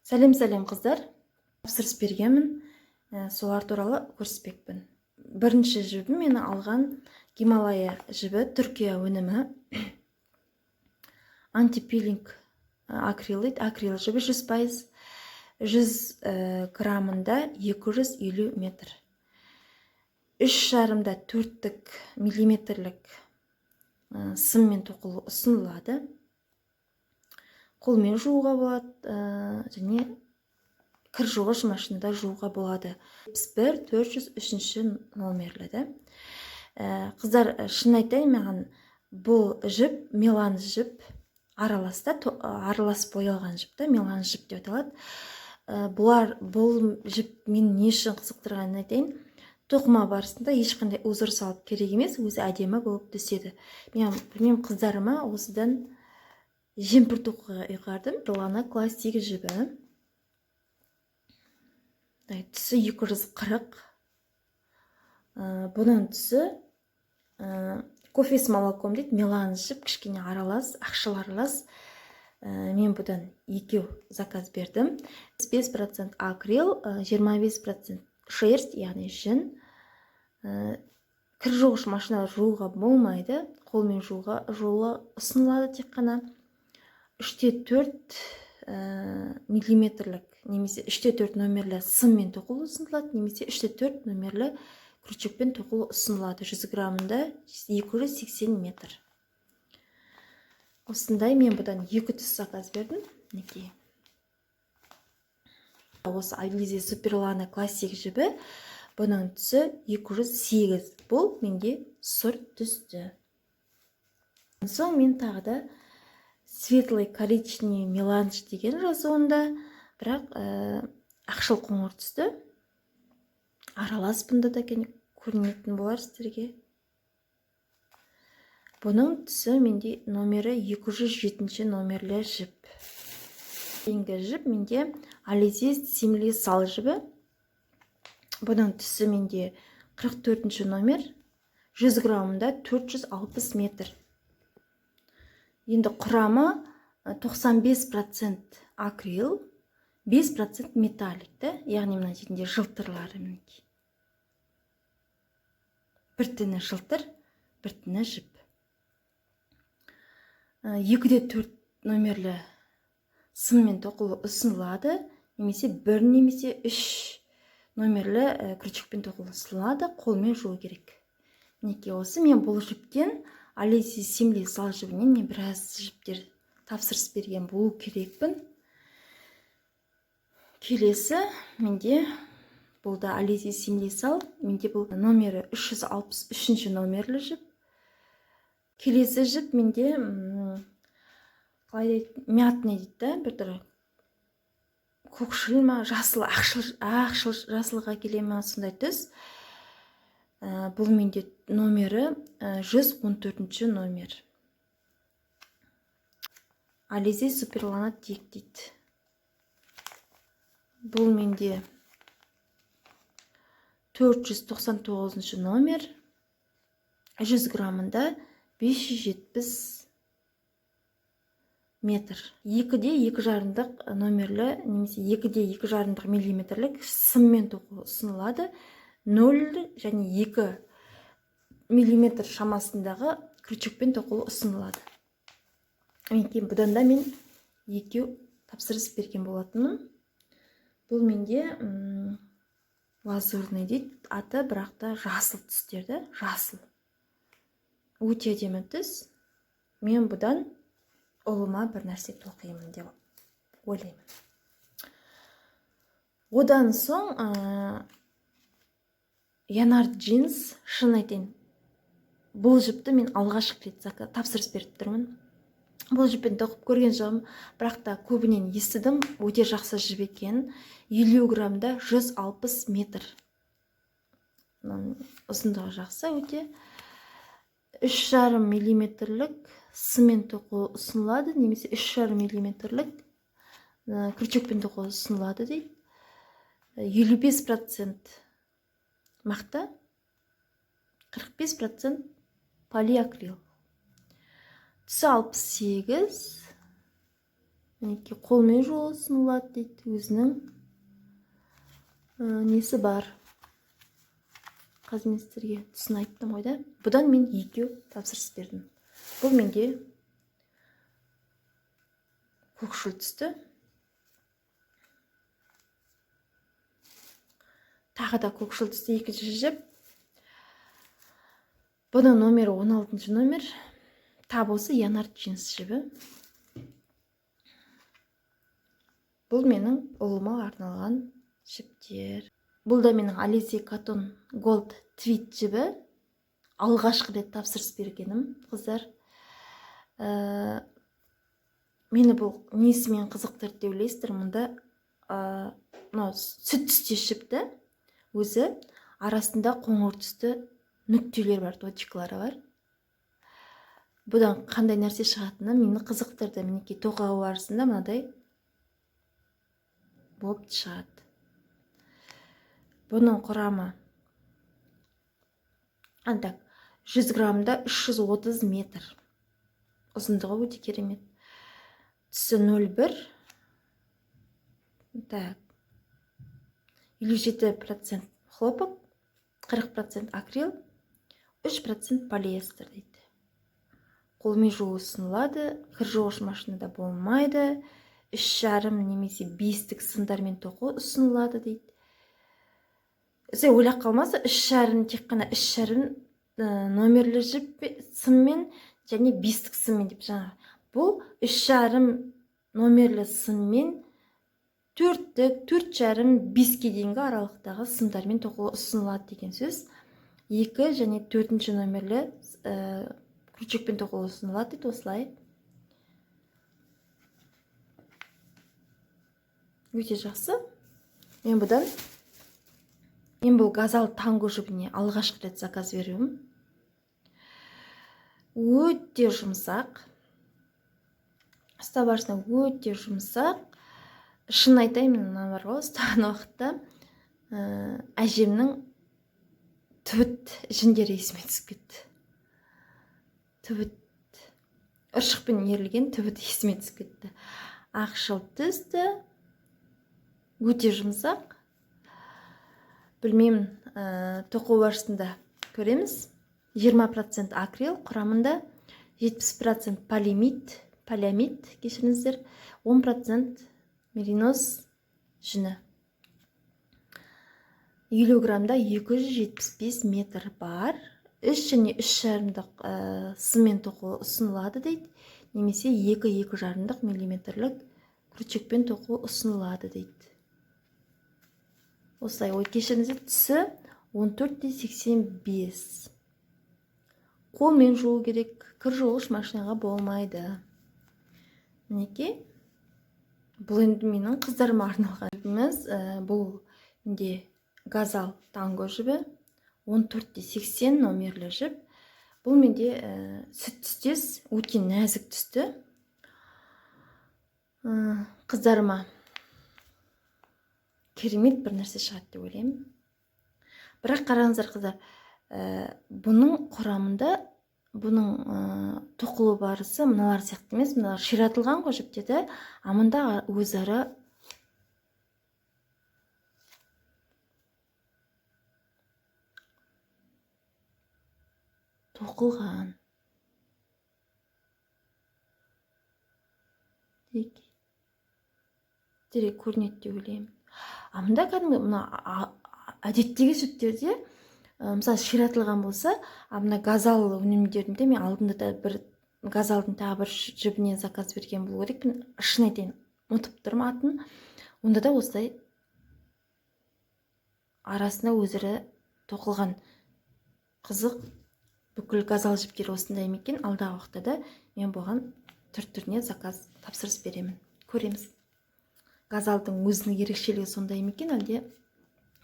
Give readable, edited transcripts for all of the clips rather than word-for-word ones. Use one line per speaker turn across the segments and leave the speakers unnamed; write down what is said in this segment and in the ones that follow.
Сәлем, сәлем, қыздар! Тапсырыс бергенмін, солар туралы көрсетпекпін. Бірінші жібім мені алған Гималая жібі, Түркия өнімі, антипилинг акрил дейді, акрил жібі 100%, 100 граммында 250 метр, 3,5 да 4-тік миллиметрлік сыммен тоқылу ұсынылады. Қолмен жууға болады және кір жуғыш машинада жууға болады. 1 403 номерлі да. Қыздар, шын айтайын, маған бұл жіп меланж жіп аралас та, аралас боялған жіп та, меланж жіп деп аталады. Бұлар, бұл жіп мені не үшін қызықтырғанын айтайын: тоқыма барысында ешқандай узор салып керек емес, өзі әдемі болып түседі. Мен білмеймін, қыздарыма осыдан жемпір тоқуға ұйғардым. Лана Классик жібі, түсі 240. Бұның түсі кофе с молоком дейді, меланж жіп, кішкене аралас, ақшыл аралас. Мен бұдан екеу заказ бердім. 5% акрил, 25% шерсть, яғни жүн. Кір жуғыш машинада жууға болмайды, қолмен жууға жолы ұсынылады тек қана. 3 те 4 миллиметрлік немесе 3 те 4 номерлі сыммен тоқылу ұсынылады немесе 3 те 4 номерлі крючокпен тоқылу ұсынылады. 100 граммында 280 метр. Осындай, мен бұдан екі түс заказ бердім. Мінекей, осы Ализе Суперлана Классик жібі, бұның түсі 208, бұл менде сұр түсті. Соң мен тағы да светлый коричневый меланж деген жазуында, бірақ ақшыл қоңыр түсті аралас, бұнда да көрінетін болар сіздерге. Бұның түсі менде номері 207 номерлі жіп. Кейінгі жіп менде Ализе Симли Сал жібі, бұның түсі менде 44 номер, 100 граммында 460 метр. Енді құрамы 95% акрил, 5% металлик та, яғни мына жерінде жылтырлары, мінекей, бір тіні жылтыр, бір тіні жіп. 2 де 4 номерлі сыммен тоқылу ұсынылады немесе бір немесе үш номерлі крючокпен тоқылу ұсынылады. Қолмен жуу керек. Мінекей, осы мен бұл жіптен, Ализе Симли Сал жібінен, мен біраз жіптер тапсырыс берген болу керекпін. Келесі менде бұл да Ализе Симли Сал, менде бұл номері 363 номерлі жіп. Келесі жіп менде қалай дейді, мятный дейді да, бір түрі көкшіл ма, жасыл, ақшыл, ақшыл жасылға келе ма, сондай түс. Бұл менде номері 114 номер, Ализе Суперлана Тик дейді. Бұл менде 499 номер, 100 граммында 570 метр, 2 де 2,5-дық номерлі немесе 2 де 2,5-дық миллиметрлік сыммен тоқу ұсынылады, 0 және 2 миллиметр шамасындағы крючокпен тоқылу ұсынылады. Мінекей, бұдан да мен екеу тапсырыс берген болатынмын. Бұл менде лазурный дейді аты, бірақ та жасыл түстерді, жасыл, өте әдемі түс. Мен бұдан ұлыма бір нәрсе тоқимын деп ойлаймын. Одан соң Янар Джинс. Шын айтайын, бұл жіпті мен алғашқы рет тапсырыс беріп тұрмын. Бұл жіппен тоқып көрген жоқпын, бірақ та көбінен естідім өте жақсы жіп екенін. 50 граммда 160 метр, ұзындығы жақсы өте. 3,5 миллиметрлік сыммен тоқу ұсынылады немесе 3,5 миллиметрлік крючокпен тоқу ұсынылады дейді. 55% мақта, 45% полиакрил, түсі 68. Мінекей, қолмен жуу ұсынылады дейді, өзінің несі бар. Қазір мен сіздерге түсін айттым ғой да. Бұдан мен 2 тапсырыс бердім. Бұл менде көкшіл түсті. Тағы да көкшіл түсті екінші жіп. Бұның номері 16 номер. Тап осы Янар джинс жібі. Бұл менің ұлыма арналған жіптер. Бұл да менің Alize Cotton Gold Tweed жібі. Алғашқы рет тапсырыс бергенім, қыздар. Мені бұл несімен қызықтырды деп ойлайсыздар? Мұнда мынау сүт түстес жіпті, өзі арасында қоңыр түсті нүктелер бар, точкалары бар. Бұдан қандай нәрсе шығатыны мені қызықтырды. Мінекей, тоқау барысында мынадай болып шығады. Бұның құрамы 100 граммда 330 метр. Ұзындығы өте керемет. Түсі 0,1. Так. 57% хлопок, 40% акрил, 3% полиэстер дейді. Қолмен жуу ұсынылады, кір жуғыш машинада болмайды. 3,5 немесе 5-тік сымдармен тоқу ұсынылады дейді. Сен ойлап қалмаса, 3,5, тек қана 3,5 номерлі жіп сыммен және 5-тік сыммен деп жаңа. Бұл 3,5 номерлі сыммен 4-тік, 4,5, 5-ке дейінгі аралықтағы сымдармен тоқу ұсынылады деген сөз. 2 және 4 номерлі крючокпен тоқу ұсынылады дейді осылай. Өте жақсы. Мен бұл Газал танго жібіне алғашқы рет заказ беруім. Өте жұмсақ. Ұстау барысында өте жұмсақ. Шын айтайын, мен мына бар ғой, ұстаған уақытта, әжемнің түбіт жүндері есіме түсіп кетті. Түбіт, ұршықпен ерілген түбіт есіме түсіп кетті. Ақшыл түсті, өте жұмсақ. Білмеймін, тоқу барысында көреміз. 20% акрил құрамында, 70% полиамид, кешіріңіздер, 10% меринос жүні. 50 граммда 275 метр бар. 3 және үш жарымдық, сыммен тоқу ұсынылады дейді, немесе екі, екі жарымдық миллиметрлік крючокпен тоқу ұсынылады дейді. Осылай, ой, кешіріңіздер, түсі он төрт те сексен бес. Қолмен жуу керек, кір жуғыш машинаға болмайды. Мінекей, бұл енді менің қыздарыма арналған жібіміз. Бұл менде Газал танго жібі, он төрт те сексен номерлі жіп. Бұл менде, сүт түстес, өте нәзік түсті. Қыздарыма керемет бір нәрсе шығады деп ойлаймын. Бірақ қараңыздар, қыздар, бұның құрамында, бұның, тоқылу барысы мыналар сияқты емес, мыналар ширатылған ғой жіптерді, а мында өзара тоқылған. Терек көрінеді деп ойлаймын. А мында кәдімгі мына әдеттегі жіптерде, мысалы, ширатылған болса, а мына Газал өнімдерінде мен алдында да бір Газалдың тағы бір жібіне заказ берген болу керек. Мен шын айтайын, ұмытып тұрмын атын. Онда да осылай арасына өзара тоқылған. Қызық, бүкіл Газал жіптері осындай ма екен? Алдағы уақытта да мен бұған түр-түріне заказ тапсырыс беремін. Көреміз. Газалдың өзінің ерекшелігі сондай ма екен, әлде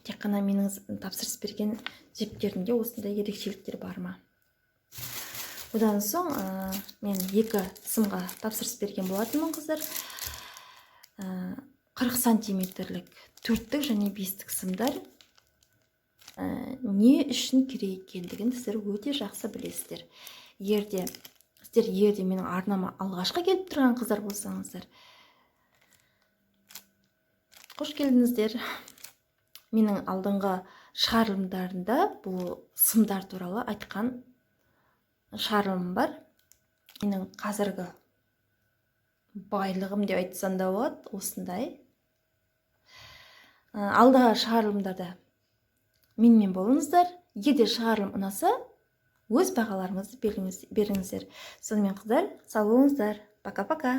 тек қана менің тапсырыс берген жіптерімде осындай ерекшеліктер бар ма? Одан соң, мен екі сымға тапсырыс берген болатынмын, қыздар. 40 сантиметрлік төрттік және бестік сымдар. Не үшін керек екендігін сіздер өте жақсы білесіздер. Егер де сіздер менің арнама алғашқы келіп тұрған қыздар болсаңыздар, Қош келдіңіздер! Менің алдыңғы шығарылымдарында бұл сымдар туралы айтқан шығарылым бар. Менің қазіргі байлығым деп айтсам да болады осындай. Алдағы шығарылымдарда менімен болыңыздар. Егер де шығарылым ұнаса, өз бағаларыңызды беріңіздер. Сонымен, қыздар, сау болыңыздар! Пока, пока!